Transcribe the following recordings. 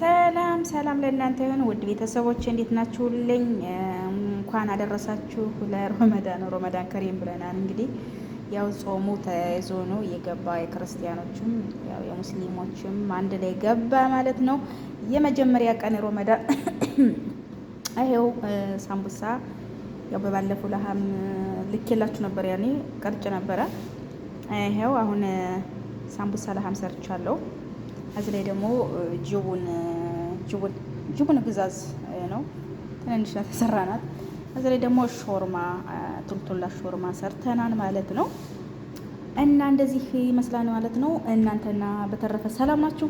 ሰላም ሰላም ለእናንተ ይሁን ውድ ቤተሰቦች፣ እንዴት ናችሁልኝ? እንኳን አደረሳችሁ ለሮመዳን። ሮመዳን ከሪም ብለናል። እንግዲህ ያው ጾሙ ተያይዞ ነው የገባ፣ የክርስቲያኖችም ያው የሙስሊሞችም አንድ ላይ ገባ ማለት ነው። የመጀመሪያ ቀን ሮመዳን ይሄው ሳምቡሳ ያው በባለፈው ለሀም ልኬላችሁ ነበር፣ ያኔ ቀርጭ ነበረ። ይሄው አሁን ሳምቡሳ ለሀም ሰርቻለሁ። እዚህ ላይ ደግሞ ጅቡን ጅቡን ጅቡን ግዛዝ ነው፣ ትንንሽ ናት የሰራናት። እዚህ ላይ ደግሞ ሾርማ ቱልቱላ ሾርማ ሰርተናል ማለት ነው። እና እንደዚህ ይመስላል ማለት ነው። እናንተና በተረፈ ሰላም ናችሁ?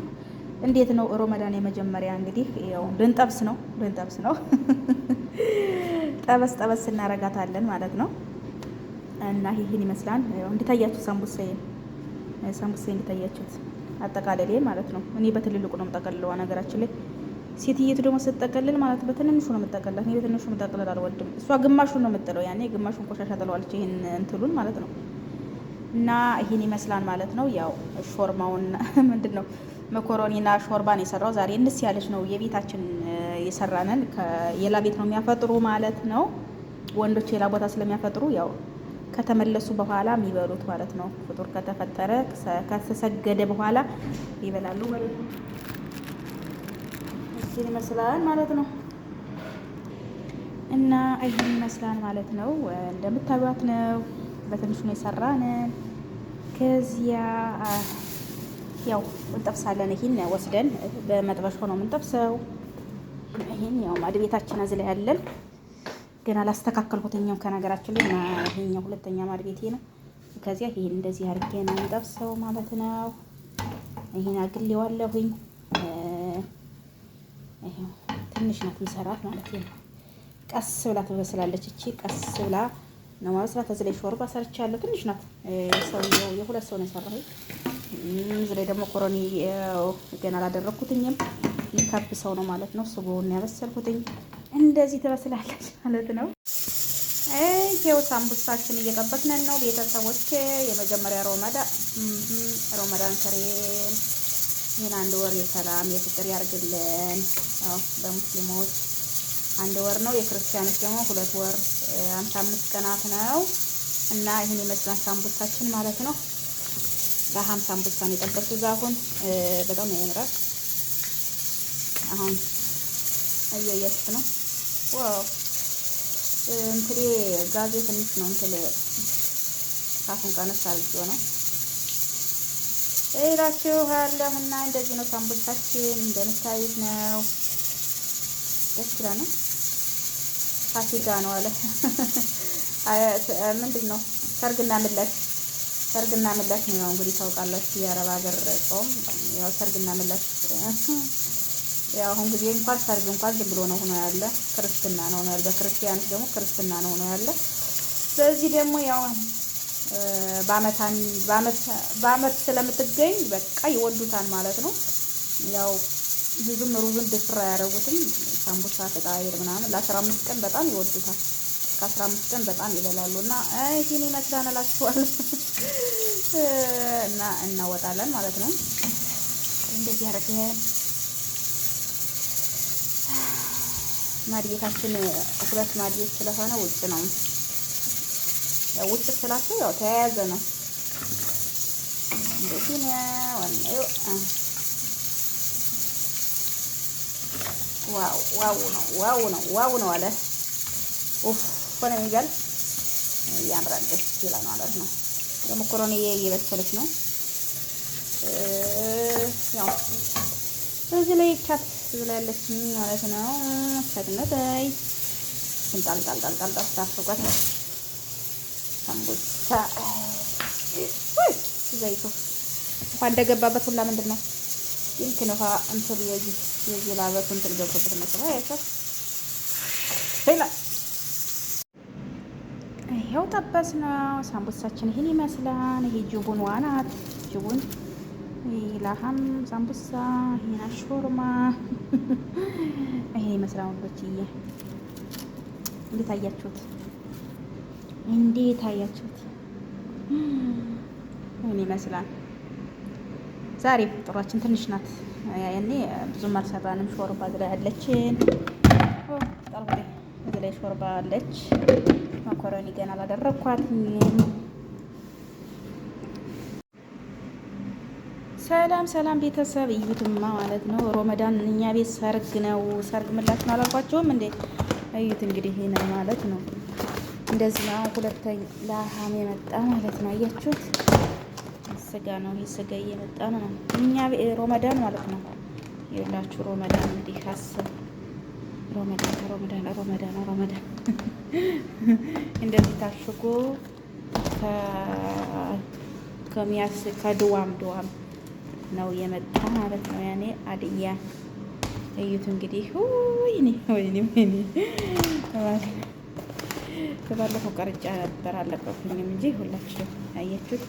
እንዴት ነው ሮመዳን? የመጀመሪያ እንግዲህ ያው ልንጠብስ ነው ልንጠብስ ነው። ጠበስ ጠበስ እናረጋታለን ማለት ነው። እና ይህን ይመስላል። ያው እንድታያችሁ ሳምቡሳዬን ሳምቡሳዬን እንድታያችሁት አጠቃለሌ ማለት ነው። እኔ በትልልቁ ነው የምጠቀልለው። ነገራችን ላይ ሴትየቱ ደግሞ ስትጠቀልል ማለት በትንንሹ ነው የምጠቀልላት። እኔ በትንንሹ መጠቅለል አልወድም። እሷ ግማሹን ነው የምጥለው። ያኔ ግማሹን ቆሻሻ ጥለዋለች፣ ይሄን እንትሉን ማለት ነው። እና ይሄን ይመስላል ማለት ነው። ያው ሾርማውን ምንድን ነው መኮሮኒና ሾርባን የሰራው ዛሬ እንስ ያለች ነው የቤታችን የሰራንን። የላ ቤት ነው የሚያፈጥሩ ማለት ነው። ወንዶች የላ ቦታ ስለሚያፈጥሩ ያው ከተመለሱ በኋላ የሚበሉት ማለት ነው። ፍጡር ከተፈጠረ ከተሰገደ በኋላ ይበላሉ ማለት ነው። ይህን ይመስላል ማለት ነው። እና ይህን ይመስላል ማለት ነው። እንደምታዩት ነው። በትንሹ ነው የሰራንን። ከዚያ ያው እንጠብሳለን። ይህን ወስደን በመጥበሻው ነው የምንጠብሰው። ይህን ያው ማድቤታችን እዚህ ላይ ያለን ገና አላስተካከልኩትኛው ከነገራችን ላይ ይሄኛው ሁለተኛ ማድቤቴ ነው። ከዚያ ይሄን እንደዚህ አድርጌ ነው የምጠብሰው ማለት ነው። ይሄን አግሌዋለሁኝ። ይሄው ትንሽ ናት የምሰራት ማለት ነው። ቀስ ብላ ትበስላለች። እቺ ቀስ ብላ ነው ማበስላት። እዚህ ላይ ሾርባ ሰርቻለሁ። ትንሽ ናት። ሰውየው የሁለት ሰው ነው የሰራሁት። እዚህ ላይ ደግሞ ኮሮኒ ገና አላደረኩትኝም። ሊከብሰው ነው ማለት ነው። ስጎውን ያበሰልኩትኝ እንደዚህ ትበስላለች ማለት ነው። ይሄው ሳምቡሳችን እየጠበስን ነው ቤተሰቦች። የመጀመሪያ ሮመዳን ከሬም ይህን አንድ ወር የሰላም የፍቅር ያርግልን። ያው በሙስሊሞች አንድ ወር ነው፣ የክርስቲያኖች ደግሞ 2 ወር 55 ቀናት ነው። እና ይህን ይመስላል ሳምቡሳችን ማለት ነው። ለሀም ሳምቡሳን የጠበሱ አሁን በጣም ያምራል። አሁን እያያችሁት ነው። ዋው እንትሬ ጋዜ ትንሽ ነው። እንትል ሳፉን ቀነስ አድርጌው ነው እላችኋለሁ። እና እንደዚህ ነው ሳምቡሳችን እንደምታዩት ነው። ደስ ይላል ነው። ፋሲካ ነው አለ ምንድን ነው? ሰርግና ምላሽ ሰርግና ምላሽ ነው። ያው እንግዲህ ታውቃላችሁ የአረብ ሀገር ጾም ያው ሰርግና ምላሽ። ያው አሁን ጊዜ እንኳን ሰርግ እንኳን ዝም ብሎ ነው ሆኖ ያለ፣ ክርስትና ነው ሆኖ ያለ። በክርስቲያኖች ደግሞ ክርስትና ነው ሆኖ ያለ። በዚህ ደግሞ ያው በአመት ስለምትገኝ በቃ ይወዱታል ማለት ነው። ያው ብዙም ሩዝን ድፍራ አያደርጉትም። ሳምቡሳ ፍጣይር ምናምን ለ15 ቀን በጣም ይወዱታል። ከ15 ቀን በጣም ይበላሉ። እና ይሄን ይመስላል እላችኋለሁ። እና እናወጣለን ማለት ነው። እንደዚህ አድርገን ማድቤታችን ሁለት ማድቤት ስለሆነ ውጭ ነው። ያው ውጭ ስላችሁ ያው ተያያዘ ነው። እንደዚህ ነው። ዋው ዋው ነው ዋው ነው ዋው ነው አለ። ኡፍ ሆነ የሚባል ያምራል፣ ደስ ይላል ማለት ነው። የመኮረኒ እየበሰለች ነው። ያው እዚህ ላይ ቻት ብላለች ማለት ነው። ቻት ነታይ ጣል ጣል ጣል ጣል ጣል ታፍቋት ሳምቡሳ ወይ ዘይቱ እንኳን እንደገባበት ሁላ ምንድን ነው ይምክን ውሃ እንትን የዚህ የዚህ ላበቱ እንትን ገብቶበት መሰለኝ። አያቸው ይላል። ይኸው ጠበስ ነው ሳምቡሳችን ይህን ይመስላል። ይሄ ጅቡን ዋናት ጅቡን ላህም ሳምቡሳ ይሄን ሾርማ ይሄን ይመስላል ወንዶችዬ። እንዴት አያችሁት? እንዴት አያችሁት? ይሄን ይመስላል። ዛሬ ፍጥሯችን ትንሽ ናት። ያኔ ብዙም አልሰራንም። ሾርባ እዚህ ላይ አለችን። እዚህ ላይ ሾርባ አለች። መኮረኒ ገና አላደረኳትም። ሰላም ሰላም ቤተሰብ እዩትማ ማለት ነው። ሮመዳን እኛ ቤት ሰርግ ነው። ሰርግ ምላሽ ነው አላልኳቸውም እንዴ? እዩት እንግዲህ ይሄ ነው ማለት ነው። እንደዚህ ነው። ሁለተኛ لحم የመጣ ማለት ነው። አያችሁት? ስጋ ነው ይሄ ስጋ እየመጣ ነው። እኛ ሮመዳን ማለት ነው። ይኸውላችሁ ሮመዳን እንግዲህ አስብ ሮመዳን ሮመዳን ሮመዳን ሮመዳን እንደዚህ ታሽጎ ከሚያስ ከድዋም ድዋም ነው የመጣ ማለት ነው። ያኔ አድያ እዩት እንግዲህ ወይኔ ወይኔ ወይኔ በባለፈው ቀርጫ ነበር አለቀኩኝም እንጂ ሁላችሁ አያችሁት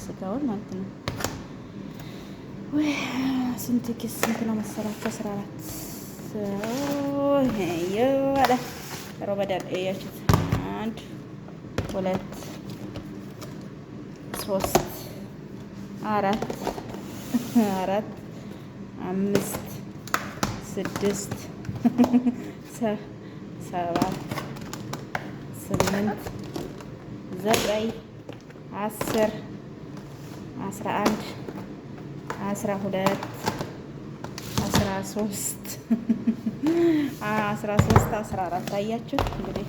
ስጋውን ማለት ነው። ወይ ስንት ኪስ ስንት ነው መሰላችሁ? 14 ይዋላ ሮመዳን እያችሁት 1 2 3 4 4 5 6 7 8 9 10 11 12 13 13 14 አያችሁ እንግዲህ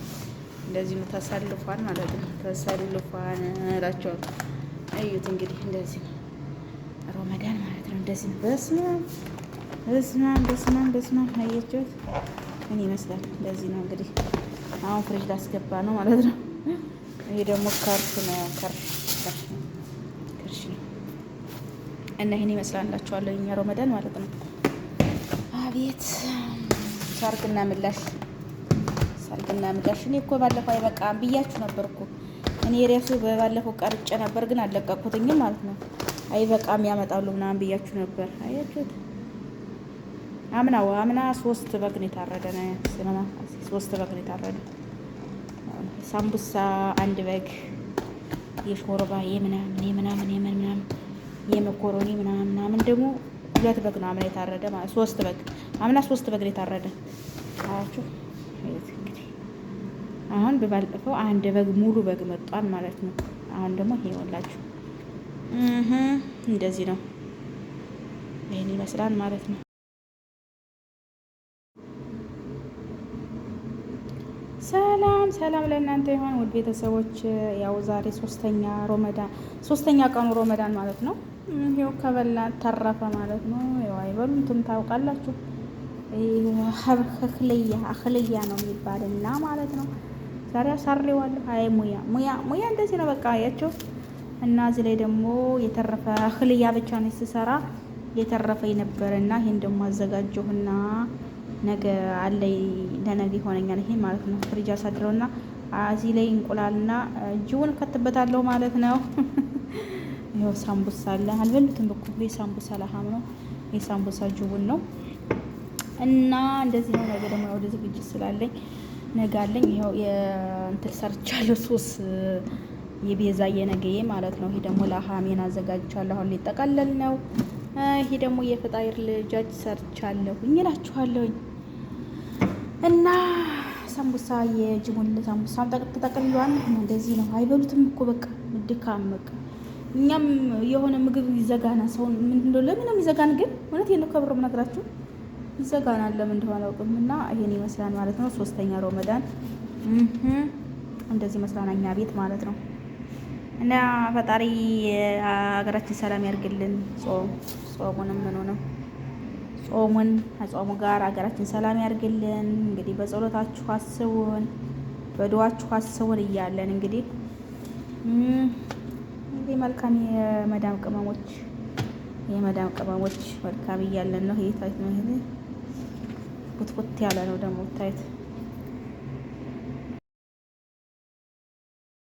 እንደዚህ ነው ተሰልፏል ማለት ነው። ተሰልፏል እላቸዋለሁ። እዩት እንግዲህ እንደዚህ ነው ሮመዳን ማለት ነው። እንደዚህ ነው። በስመ አብ በስመ አብ በስመ አብ በስመ አብ አያችሁት ምን ይመስላል? እንደዚህ ነው እንግዲህ አሁን ፍሪጅ ላስገባ ነው ማለት ነው። ይሄ ደግሞ ከርሽ ነው። ከርሽ ከርሽ ነው። ከርሽ ነው እና ይሄን ይመስላል እላችኋለሁ የኛ ሮመዳን ማለት ነው። አቤት ሰርግና ምላሽ ሰርግና ምላሽ። እኔ እኮ ባለፈው አይበቃም ብያችሁ ነበር እኮ እኔ ራሱ በባለፈው ቀርጬ ነበር፣ ግን አልለቀቅኩትኝም ማለት ነው። አይበቃም ያመጣሉ ምናምን ብያችሁ ነበር። አያችሁት? አምና አምና 3 በግ ነው የታረደ ነው። 3 በግ ነው የታረደ። ሳምቡሳ 1 በግ፣ የሾርባ የምናምን የምናምን የምናምን የመኮሮኒ ምናምን ምናምን ደግሞ 2 በግ ነው አምና የታረደ ማለት 3 በግ አምና 3 በግ ነው የታረደ። አያችሁ እንግዲህ አሁን በባለፈው 1 በግ ሙሉ በግ መጧል ማለት ነው። አሁን ደግሞ ይሄ ይኸውላችሁ እንደዚህ ነው። ይሄን ይመስላል ማለት ነው። ሰላም ሰላም ለእናንተ ይሁን ውድ ቤተሰቦች። ያው ዛሬ ሶስተኛ ሮመዳን ሶስተኛ ቀኑ ሮመዳን ማለት ነው። ይሄው ከበላ ተረፈ ማለት ነው። ያው አይበሉም ታውቃላችሁ። አክልያ ነው የሚባልና ማለት ነው። ዛሬ አሳሬዋለሁ። አይ ሙያ ሙያ ሙያ እንደዚህ ነው በቃ አያቸው። እና እዚህ ላይ ደግሞ የተረፈ አክልያ ብቻ ነው ስሰራ የተረፈ የነበረና ይሄን ደግሞ አዘጋጀሁና ነገ አለ ለነገ ይሆነኛል ይሄ ማለት ነው። ፍሪጅ አሳድረውና እዚህ ላይ እንቁላልና ጅቡን ከትበታለሁ ማለት ነው። ይኸው ሳምቡሳ አለ አልበሉትም እኮ ይሄ ሳምቡሳ لحم ነው። ይሄ ሳምቡሳ جبن ነው። እና እንደዚህ ነው። ነገ ደግሞ ወደ ዝግጅት ስላለኝ ነገ አለኝ። ይኸው የእንትን ሰርቻለሁ ሶስ የቤዛ የነገዬ ማለት ነው። ይሄ ደግሞ لحم ኤን አዘጋጅቻለሁ። አሁን ሊጠቀለል ነው። ይሄ ደግሞ የ فطاير دجاج ሰርቻለሁኝ እላችኋለሁኝ። እና ሳምቡሳ የ جبن ሳምቡሳ ተጠቅልሏል። እንደዚህ ነው። አይበሉትም እኮ በቃ ድካም በቃ እኛም የሆነ ምግብ ይዘጋና ሰውን ምን እንደው ለምን ይዘጋን ግን እውነት ነው ከብሮ ነግራችሁ ይዘጋናል። ለምን እንደሆነ አላውቅም። እና ይሄን ይመስላል ማለት ነው። ሶስተኛ ሮመዳን እንደዚህ ይመስላል እኛ ቤት ማለት ነው። እና ፈጣሪ ሀገራችን ሰላም ያርግልን። ጾም ጾሙንም ምኑ ነው ጾሙን ከጾሙ ጋር ሀገራችን ሰላም ያርግልን። እንግዲህ በጸሎታችሁ አስቡን፣ በዱዓችሁ አስቡን እያለን እንግዲህ እንግዲህ መልካም የመዳም ቅመሞች የመዳም ቅመሞች መልካም እያለን ነው። ይሄ ታይት ነው። ይሄ ቡትቡት ያለ ነው ደግሞ ታይት።